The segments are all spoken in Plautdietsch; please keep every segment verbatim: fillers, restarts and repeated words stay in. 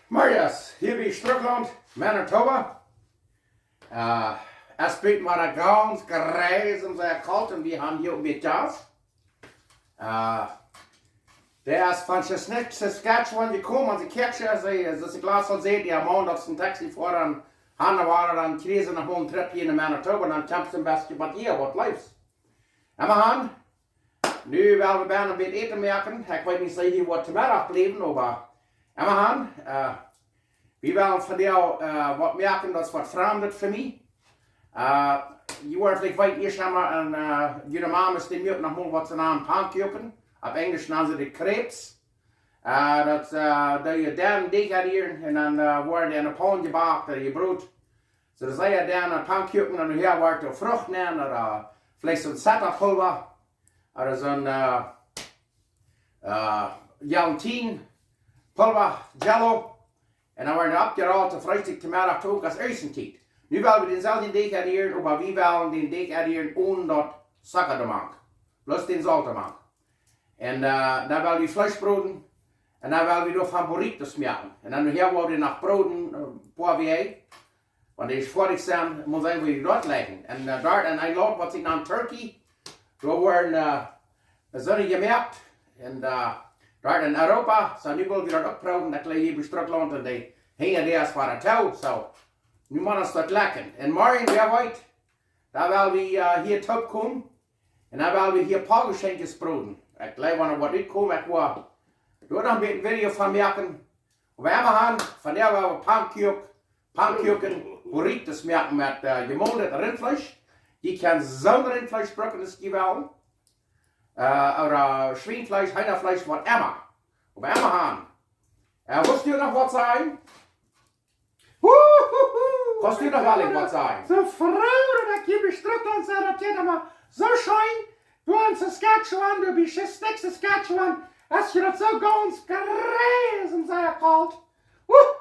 Marius, hia bie Strucklaunt, Manitoba. Äh, es buten wada gaunz gries un sea kolt un wie haben hia uk met Gas. Äh, dee es von Saskatchewan jekomen, onse Kjäakjsche, see, see, see Glas aul säd, dee Maun, daut es een Taxi foaren, han wada dan kjrieen see noch mol een Trip hia no Manitoba, dan kjemt see een bät waut hia, waut leefs. Emma han, nu well wie benen een bät Äten moaken. Ekj weet nich, see hia woat to Meddach bliewen, oba emma han, äh, wie wellen vondoag, äh, waut moaken, daut es waut Framdet fa mie. Äh, jie woaren veleicht weeten, ieescht emma een, äh, june Mames, dee muak noch mol waut see nanen Pannkuaken. Opp Enjlisch nanen see dee crepes. Äh, daut, äh, dee je dan dicht aun hia un dan, äh, woaren dee enne Paun jebakt ooda jebrot. Soo, daut es je dan een Pannkuaken un hia woat doa Frucht nenn ooda veleicht soon Zeta-Pulva ooda soon, äh, äh, Gelatine-Pulva, Jell-O. Un dan woaren dee oppjerollt, to Freestikj, to Meddach, to Owent, aus Ätentiet. Nu well wie dänselwjen Deajch aunrieren, oba wie wellen dän Deajch aunrieren onen daut Zocka doamank. Bloos dän Solt doamank. Un, äh, dan well wie Fleesch broden. Un dan well wie doavon burritos moaken. Un dan nohäa woa wie noch broden, äh, poa wie, wan dee foadich sent, mott ekj seenen, woo dee doa lijen. Un, äh, doa en een Launt, waut see nanen Turkey, doa woaren, äh, soone jemoakt. Un, äh, doa en Europa, soo nu well wie daut uk proowen, daut lat jie bie Strucklaunt un dee hinja dee es wada too. Soo, nu mott ons daut lecken. Un morjen, wäa weet, dan well wie, äh, hia toopkomen. Un dan well wie hia Paulgeschenkjes broden. Ekj jleew, wan waut utkomen, ekj woa doa noch een bät Video von moaken. Oba emma han, vondoag woa wie Pannkuak-, Pannkuaken, burritos moaken met, äh, jemoldet Rintfleesch. Jie kjennen soon Rintfleesch brucken, aus jie wellen. Äh, ooda Schwienfleesch, Heenafleesch, waut emma. Oba emma han. Äh, wust du noch waut sajen? Huhuhu. Kaust du noch waut sajen? Soo froo, daut ekj hia bie Strucklaunt sie, daut jeit emma soo scheen. Doa en Saskatchewan, doa bie Saskatchewan, es je daut soo gaunz gries un sea kolt. Huh.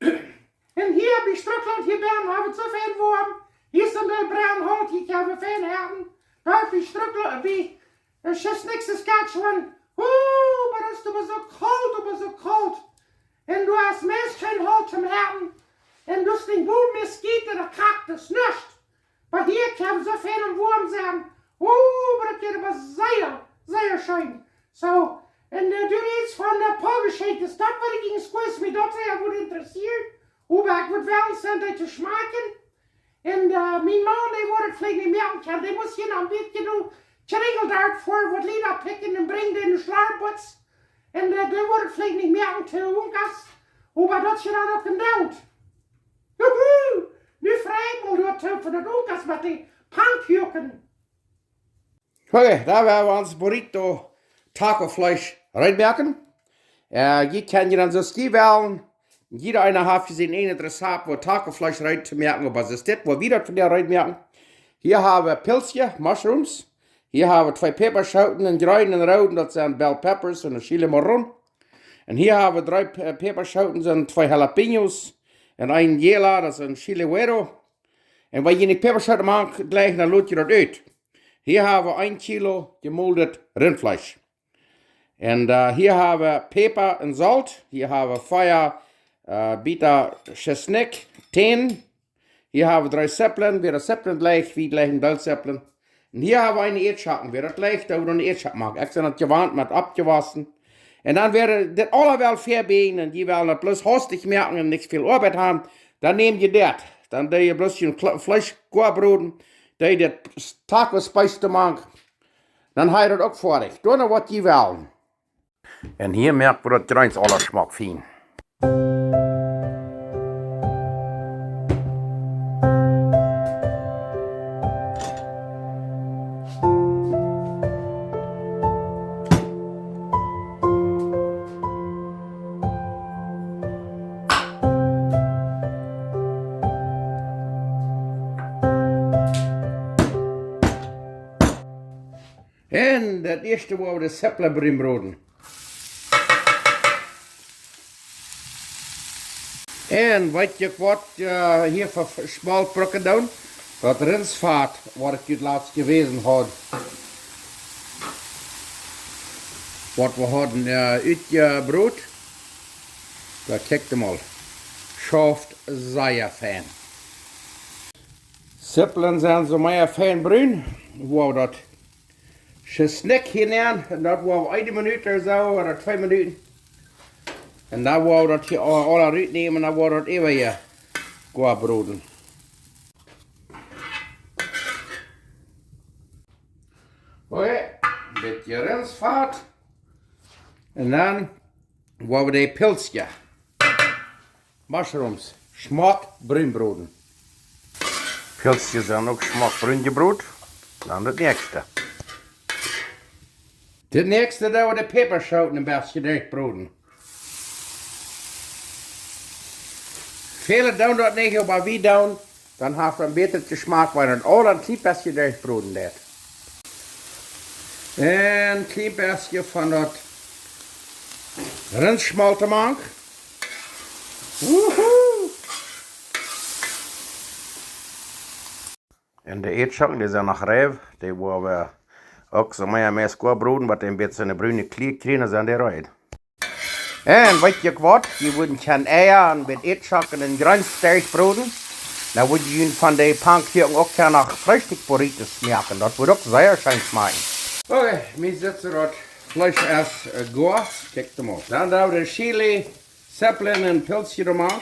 Un hia bie Strucklaunt, hia benen, hab wie soo fein woam. Hia es een bät Brennholt, hia kjenn wie fein haben. Doa bie Strucklaunt, bie, äh, Saskatchewan. Huh, oba daut es oba soo kolt, oba soo kolt. Un doa es meist kjeen Holt to moaken. Un doa es nich wua Moskito ooda Kaktus, nuscht. Oba hia kjenn wie soo fein un woam sennen. Oh, oba daut jeit oba sea, sea scheen. Soo, un, äh, du rätst von de Paulgeschenkjes, daut wudd ekj eejentlich, mie daut sea wudd interessieeren. Oba ekj wudd well seenen, dee to schmakjen. Un, äh, mien Maun, dee woat daut veleicht nich moaken kjennen. Dee mott hia noch een bät no Kjreegeldorf foaren, waut Lieda pikjen un brinjen enne Schlarbutz. Un, äh, dee woat daut veleicht nich moaken to Unkas. Oba daut es je dan uk een Doot. Juhu! Nu frei ekj mie daut to, fa daut Unkas met dee Pannkuaken. Okay, dan woa wie ons Burrito Taco Fleesch reed moaken. Äh, jie kjennen je dan soo aus jie wellen. Jieda eena haft je sien eejnet Rezept, woo Taco Fleesch reed to moaken, oba soo es dit, woo wie daut vondoag reed moaken. Hia hab wie Pilzje, Mushrooms. Hia hab wie twee Päpaschooten, een jreenen un een rooden, daut sent bell peppers un een chile morrón. Un hia hab wie dree P-, Päpaschooten, sent twee jalapeños un een yellow, daut es een chile güero. Un wan jie nich Päpaschooten mank jleichen, dan lot jie daut ut. Hia hab wie een Kilo jemoldet Rintfleesch. Un, äh, hia hab wie Päpa un Solt. Hia hab wie vea, äh, Bieta Tschesnikj, Tänen. Hia hab wie dree Zippeln, wäa Zippeln jleicht, wie jleichen Deel Zippeln. Un hia hab wie eene Ieedschocken, wäa daut jleicht, dee woat eene Ieedschocken moaken. Ekj sie daut jewant met oppjewossen. Un dan woat dit aula väabieejen un jie wellen daut bloos haustich moaken un nich väl Oabeit haben. Dan näm jie dit. Dan doo jie bloos jun Kle-, Fleesch goa broden. Doo jie dit Taco Spice doamank. Dan hab jie daut uk foadich. Doo nu waut jie wellen. Un hia moak wie daut Jreens aula schmock fien. Un daut ieeschte woa wie de Zippeln broden. Un weet jie waut, äh, hia fa Schmolt brucken doonen? Daut Rintsfat, waut ekj junt latst jewäsen haud. Waut wie hauden, äh, utjebroden. Doa kjikjt mol. Schauft sea fein. Zippelen sent soo mea fein brun. Woa wie daut Schisnikj hia nenn. Un daut woa wie eene Minut ooda soo, ooda twee Minuten. Un dan woa wie daut hia aul, aul rutnämen un dan woa wie daut äwa hia goa broden. Okay, bät Rintsfat. Un dan woa wie de Pilzkjes, mushrooms, schmock brun broden. Pilzkjes sent uk schmock brun jebrot. Dan daut näakjste. Daut näakjste, doa woa wie de Päpaschooten een bät derchbroden. Väle doonen daut nich, oba wie doonen, dan haft daut een bätren Jeschmack, wan daut aul een kjlien bät derchbroden woat. Een kjlien bät von daut Rintsschmolt mank. Wuhu! Un de Ätschocken, dee sent noch reif, dee woa wie uk soo mea meist goa broden, waut een bät soone brune Kjlia kjrieen, dan sent dee reed. Un weet jie waut, jie wudden kjennen Eia un met Ätschocken un Jreens derchbroden. Dan wudden jie von de Pankjoaken uk kjennen noch Freestikj-Burritos moaken. Daut wudd uk sea scheen schmakjen. Okay, mie sitt soo daut Fleesch es, äh, goa. Kjikjt mol. Dan doo wie de Chili, Zippelen un Pilzkjes doa mank.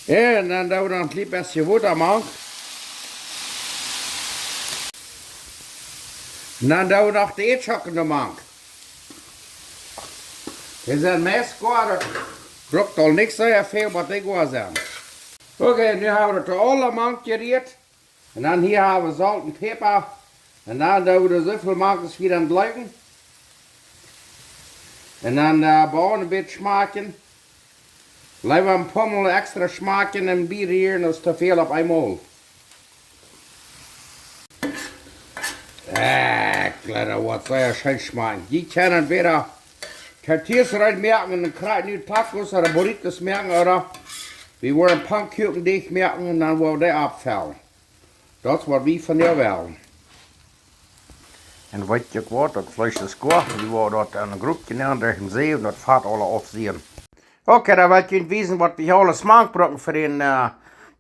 Un dan doo wie noch een kjlien bät Wota mank. Un dan doo wie noch de Ätschocken doa mank. Dee sent meist goa, daut brukt aul nich sea väl, waut dee goa sent. Okay, nu hab wie daut aula mank jerieet. Un dan hia hab wie Solt un Päpa. Un dan doo wie doa soo väl mank aus wie dan jlikjen. Un dan, äh, bie een bät schmakjen. Leewa een poa Mol extra schmakjen un bie rieren aus too väl opp eemol. Äh, ekj jleew daut woat sea scheen schmakjen. Jie kjennen entwäda Tortillas reed moaken un dan kjrieen jie Tacos ooda Burritos moaken, ooda wie woaren Pankjoaken Deajch moaken un dan woa wie dee oppfellen. Daut es waut wie von junt wellen. Un weet jie waut, daut Fleesch es goa. Wie woaren daut en een Gruppje nämen, derch de Säw, un daut Fat aula aufsieen. Okay, dan well ekj junt wiesen, waut wie hia aules mank brucken fa dän, äh,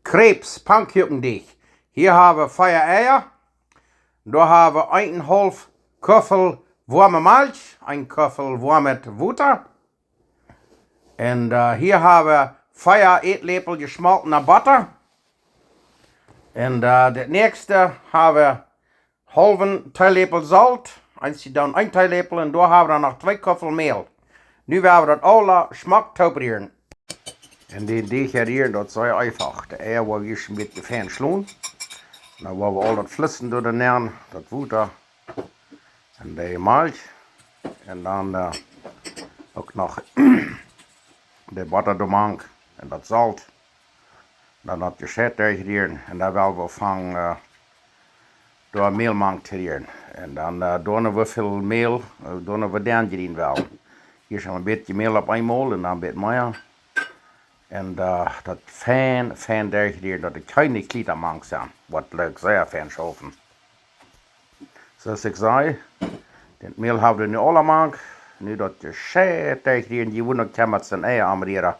Kjreps, Pankjoaken Deajch. Hia hab wie vea Eia. Doa hab wie eenenhaulf Kuffel woame Malkj, een Kuffel woamet Wota. Un, äh, hia hab wie vea Ätläpel jeschmoltne Botta. Un, äh, daut näakjste hab wie haulwen Teeläpel Solt, eent dan een Teeläpel, un doa hab wie dan noch twee Kuffel Mäl. Nu woa wie daut aula schmock tooprieren. Un dän Deajch rieren, daut es sea eefach. De Eia woa wie ieescht een bät fein schlonen. Dan woa wie aul daut Flissje doa nenn, daut Wota un de Malkj. Un dan, äh, uk noch de Botta doa mank un daut Solt. Dan daut Jescheit derchrieren un dan woa wie aunfangen, äh, doa Mäl mank to rieren. Un dan, äh, doonen wie väl Mäl, äh, doonen wie dan jieren well. Hia es een bät Mäl opp eemol un dan een bät mea. Un, äh, daut fein, fein derchrieren, daut doa kjeene Kjlieta mank sent. Woat leew sea fein schaufen. Soo aus ekj säd, daut Mäl hab wie nu aula mank. Nu daut Jescheit derchrieren, jie wudden uk kjennen met sien Eia aunrieren.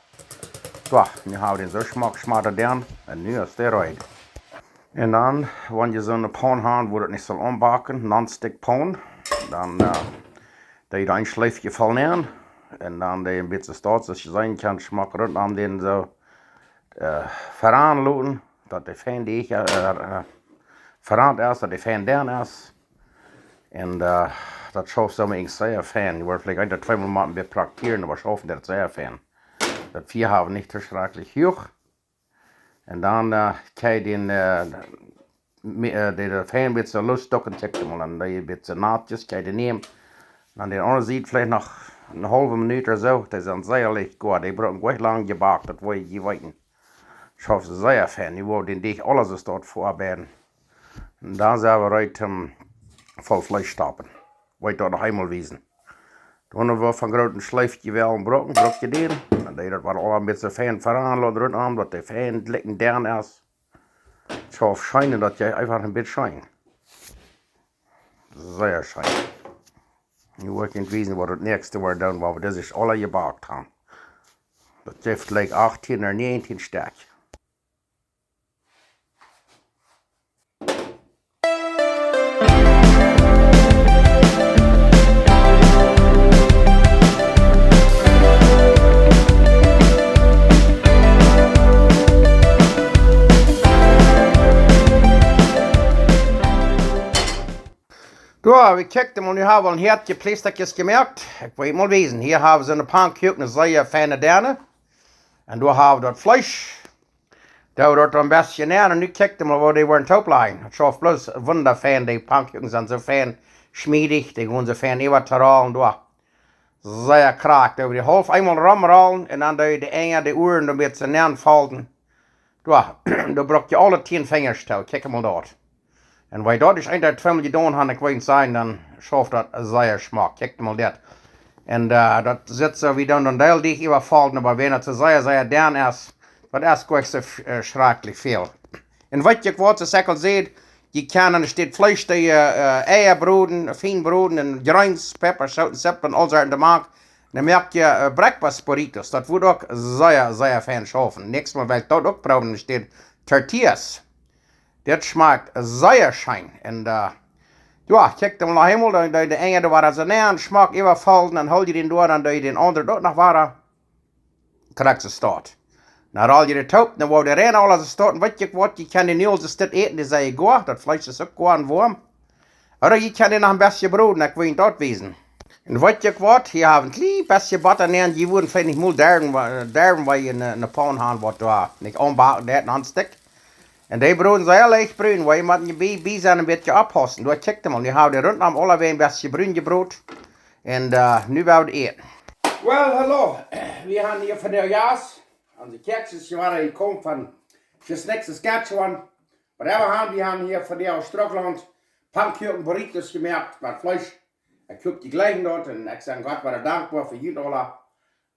Soo, nu hab wie dän soo schmock schmaten dan. Un nu es dee reed. Un dan, wan jie soone Paun haben, wua daut nich saul aunbacken, non-stick Paun, dan, äh, doo jie een Schleefje voll nenn. Un dan dee een bät staut, soo aus jie seenen kjennen, schmock runt aun dän soo, äh, veranloten, daut dee fein Deajch, äh, äh, verant es, daut dee fein denn es. Un, äh, daut schauft soo mau sea fein. Jie woaren veleicht een ooda twee Mol motten bie praktieren, oba schauft daut sea fein. Daut Fia hab wie nich too schrakjlich huach. Un dan, äh, kjenn jie dän, äh, me-, äh, dee, dee fein bät soo losstocken, check mol, un dee bät soo natjes, kjenn jie dän nämen. Un aun de aundre Sied veleicht noch eene haulwe Minut ooda soo, dee sent sea leicht goa, dee brucken nich lang jebakt, daut woa jie weeten. Schauft sea fein, nu woa wie dän Deajch aules es doa veoabeiden. Un dan sent wie reed toom voll Fleesch stoppen. Woa ekj daut noch eemol wiesen. Dan woa wie von grooten Schleefje wellen brucken, bruck jie dän. Un dee daut woat aul een bät fein veranloten, runt aun, daut dee fein jlikj denn es. Schauft scheen un daut jie eefach een bät scheen. Sea scheen. Nu woa ekj junt wiesen waut daut näakjste woat doonen, wua wie dise aula jebackt haben. Daut jeft like achtieen ooda näajentieen Stekj. Doa, wie kjikjen mol, nu hab wie een Häatje Fleesch jemoakt. Ekj well mol wiesen. Hia hab wie soone Pankjuak, eene sea feine Denne. Un doa hab wie daut Fleesch. Doa woat een bät nenn. Un nu kjikj mol, woo dee woaren toop lajen. Daut schauft bloos wundafein. Dee Pankjuak sent soo fein schmiedich. Dee gonen soo fein äwa to rollen. Doa. Sea krakjt. Doa woat dee haulf eemol romrollen. Un dan doo wie de Enj, de Uaren, doa bät nenn folden. Doa, doa bruck jie aule tieen Finjasch too. Kjikj mol doa. Un wan jie daut ieescht eent ooda tweemol jedonen haben, ekj weet nich, dan schauft daut sea schmock. Kjikj mol dit. Un, äh, daut sitt soo aus dan een Deel dee ekj äwafolden, oba wan daut soo sea, sea denn es, daut es goanich soo, äh, schrakjlich väl. Un weet jie waut, soo aus ekj aul säd, jie kjennen enne Städ Fleesch, dee, äh, Eia broden, fein broden, un Jreens, Peppa, Schoten, Zippel un aul Sorten doa mank. Dan moak jie, äh, Breakfast Burritos. Daut woat uk sea, sea fein schaufen. Näakjstet Mol well ekj daut uk proowen, enne Städ Tortillas. Dit schmakjt sea scheen. Un, äh, jo, kjikj dan noch eemol, dan, dan de Enj, dee woaren soo nenn, schmock äwafolden, dan hool jie dän doa, dan doo jie dän aundren doa noch woaren. Krakjt soo stoakj. Dan roll jie dee toop, dan woat dee rein aules stoakj. Un weet jie waut, jie kjennen dee nu aul soo stoakj äten, dee sent goa, daut Fleesch es uk goa un woam. Ooda jie kjennen dee noch een bät broden, ekj well junt daut wiesen. Un weet jie waut, hia hab wie een kjlien bät Botta nenn, jie wudden veleicht nich mol derwen, wa-, derwen, wan jie eene, eene Paun haben, waut doa nich aunbacken deit, aunstieekjt. Un dee broden sea leicht brun, wiels jie motten bie, bie sennen een bät oppaussen. Doa kjikj mol, nu hab wie dee runtom aulawäajen een bät brun jebrot. Un, äh, nu woa wie äten. Well, hallo. Wie haben hia vondoag Jast. Onse Kjäakjsche es jekomen von Chesapeake, Saskatchewan. Oba wie haben, wie haben hia vondoag aus Strucklaunt Pankjuak un Burritos jemoakt met Fleesch. Ekj hop, jie jlikjen daut un ekj sie Gott sea dankboa fa junt aula.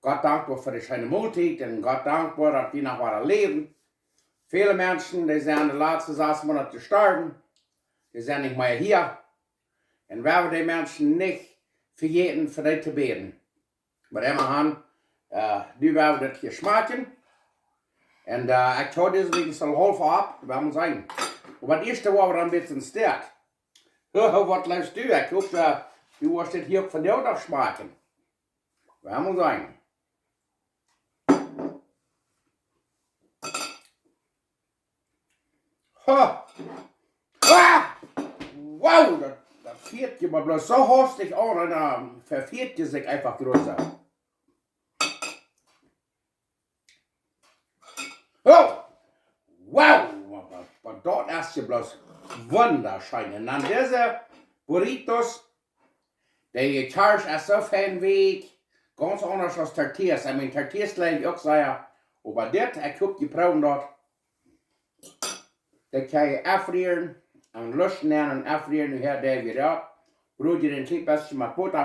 Gott dankboa fa de scheene Moltiet un Gott dankboa daut wie noch woaren läwen. Väle Menschen, dee sent de latste sas Moonat jestorwen, dee sent nich mea hia. Un wie woaren dee Menschen nich vejäten, fa dee to bäden. Oba emmahan, äh, nu woa wie daut hia schmakjen. Un, äh, ekj hab dise Wäakj aul haulf opp, wie woaren seenen. Oba daut ieeschte woa wie dan een bät stoakjen. Waut jleefst du? Ekj hop, äh, du woascht dit hia uk vondoag noch schmakjen. Wie woaren seenen. Ha! Ah! Wow, daut, daut fieet je mau bloos soo haustich aun un dan vefieet je sikj eefach groots. Oh! Wow, oba, oba daut es je bloos wundascheen. Un dan dise Burritos, de Kjarsch es soo fein weekj, gaunz aundasch aus Tortillas. I mean, Tortillas jleich ekj uk sea, oba dit, ekj hop, jie proowen daut. Dit kjenn jie aunrieren, un luschen aun un aunrieren, nu hia dee wada opp. Brod jie een kjlien bät met Botta.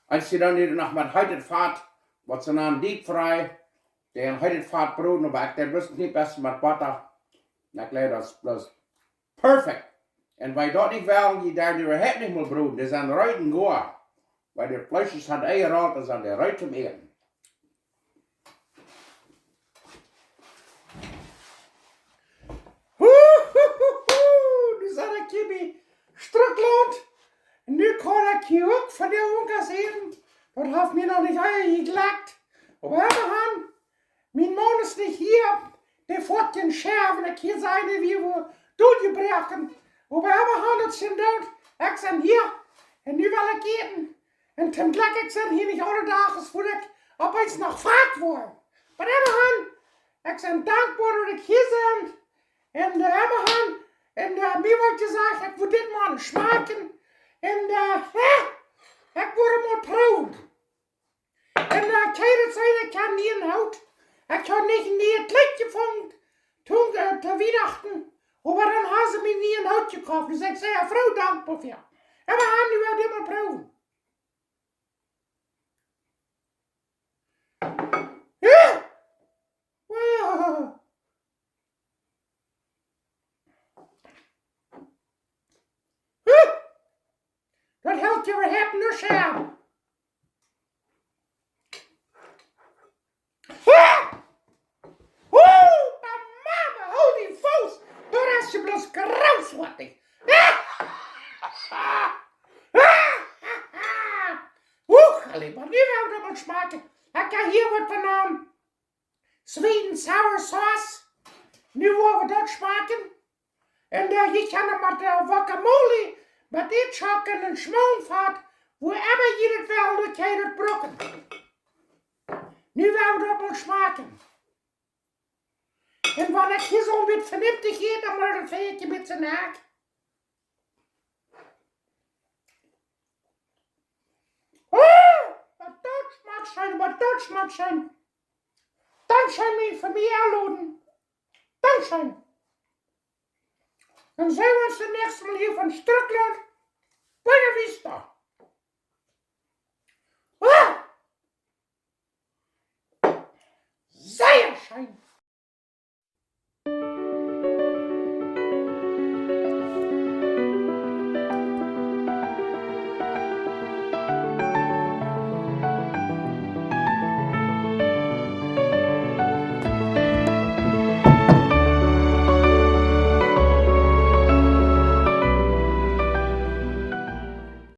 Aus jie dan hia noch met heetet Fat, waut see nanen deep fry, dee en heetet Fat broden, oba ekj deed bloos een kjlien bät met Botta. Un ekj jleich daut es bloos perfekt. Un wan jie daut nich wellen, jie derwen dee äwahaupt nich mol broden. Dee sent reed un goa. Wan daut Fleesch es aul enjerolt, dan sent dee reed toom äten. Huhuhuhu, nu sie ekj hia bie Strucklaunt. Nu kaun ekj hia uk von de Unkas äten. Daut haft mie noch nich jejlekjt. Oba emmahan, mien Maun es nich hia, dee foat je schäwen, ekj hia seenen, dee wia dootjebroaken. Oba emmahan, daut es doot, ekj sie hia, un nu well ekj äten. Un toom Jlekj, ekj sie hia nich aule Doag, es wua ekj opp eemol noch fat woa. Oba emmahan, ekj sie dankboa, daut ekj hia sie. Un, äh, emmahan, un, äh, mie woat jesajcht, ekj woa dit mol schmakjen. Un, äh, ekj woa mol proowen. Un, äh, kjikj, daut sie, ekj hab een nieen Hoot. Ekj hab nich een nieet Kjleet jefungen, toom, äh, to Wienachten. Oba dan haben see mie een nieen Hoot jekoft. Doa sie ekj sea froo dankboa fa. Emmahan, nu woa wie dit mol proowen. Ja! Wow! Huh! Daut helt Jie haben nu Scherm. Ah! Hupa Mama, hol die Faust! Du hast je bloß großartig. Huch, Allee, nu woa wie daut mol schmakjen. Ekj hab hia waut von aun. Sweet and sour sauce. Nu woa wie daut schmakjen. Un doa jeit hia noch met de Guacamole, met dit Schocken un Schmoonfat, woo emma jie daut wellen, daut jie daut brucken. Nu woa wie daut mol schmakjen. Un wan ekj hia soo een bät venichtig jeit, dan mott daut Fäakje met sien Hack. Oh, waut daut schmakjt scheen, waut daut schmakjt scheen. Dankscheen, mien Famielje. Dankscheen. Dan seenen wie ons daut näakjste Mol hia von Strickland. Buena vista. Ah! Sea scheen.